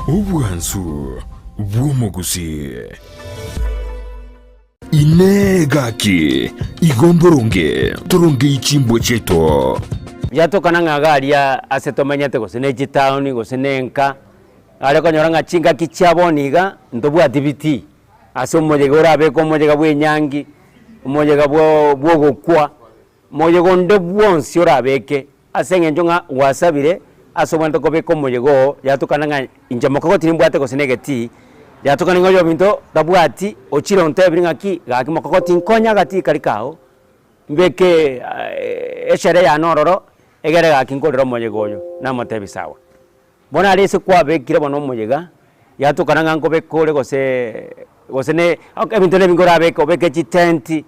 Obwansu bw'omogusii. Inee! Gaki, igo mboronge torongei chimbwa chiaito? Yatokana ng'a iga aria ase tomenyete gose ne chitaoni gose ne enka, are konyora ng'a chingaki chia bono iga, ntobwati bitii, ase omoyega orabeke omoyega bwa enyangi, omoyega bwa bwa ogokwa, moyega onde bwonsi orabeke ase eng'encho ng'a gwasabire ase obwenerete kobeka omoyega oo, yatokana ng'a inche mokogoti nimbwate gose na egetii, yatokana ng'a oyominto tabwati, ochire ontebirie ng'aki gaki mokogoti nkonye agatii karia kao, mbeke esherehe yane ororo, egere gaki nkorere omoyega oyo, namotebia sawa. Bono aria ase kwabekire bono omoyega, yatokana ng'a nkobeka ore gose gose ne ebinto na ebinge orabeke, obeke chitenti,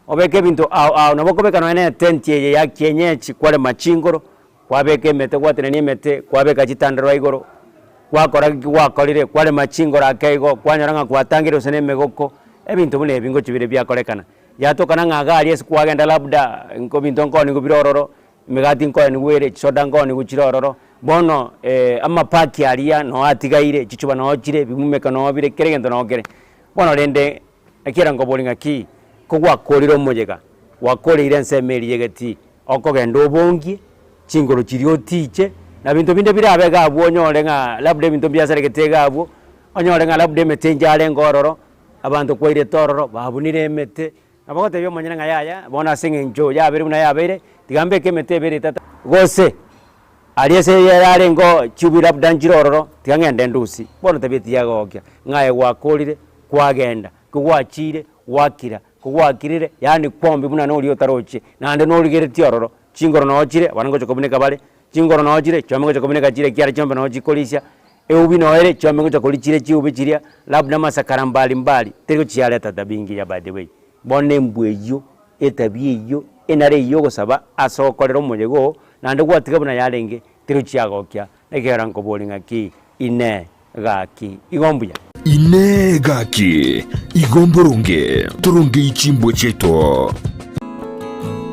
obeke ebinto ao ao, nabo okobeka nonye na etenti eye ya kienyeji kwarema chingoro, kwabeka emete gwatenenia emete, kwabeka chitandarua igoro, gwakora ki gwakorire, kwarema chingoro ake igo, kwanyora ng'a gwatangire gose na emegoko, ebinto buna ebi ngochi bire biakorekana. Yatokana ng'a iga aria ase kwagenda labda nko ebinto nkoonigwa bire ororo, Emegati nkoenigwa ere, chisoda nkoenigwa chire ororo, bono amapaki aria noo atigaire, chichuba noo chire, ebimumeka noo bire, kera egento noo kere. Bono rende, ekiagera nkoboria ng'aki, ko gwakorire omoyega, gwakoreire ensemo eria y'egetii, okogenda obongie, chingoro chiria otiche, na binto binde birabe iga abwo onyore ng'a labda ebinto mbiasaregete iga abwo, onyore ng'a labda emete inche arenge ororo, abanto kwairete ororo, babunire emete. Nabo ogotebia omonyene ng'a yaya, bono ase eng'encho yabeire buna yabeire, tiga mbeke emete ebere etato, gose aria ase yarengeo chiubi labda nchire ororo, tiga ng'ende ndusie. Bono tabia tiyagokia, ng'a aye gwakorire, kwagenda, kogwachire, gwakira, kogwakirire, yaani kwombi buna noria otarochie, naende norigeretie ororo, chingoro noo chire, abana ngocha kobuneka bare, chingoro noo chire, chiombe ngocha kobuneka chire ekiagera chiombe noo chikorisia, eubi noo ere, chiombe ngocha koria chire chiubi chiria, labda amasakara mbali mbali, teri gochiareta tabia engiya by the way. Bono embwa eyio, etabia eyio, enara eyio ogosaba ase okorera omoyega oo, naende gwatiga buna yarenge, teri gochiagokia, ekero nkoboria ng'aki, Inee! Gaki, igo mbuya? Inee! Gaki, igo mboronge torongei chimbwa chiaito?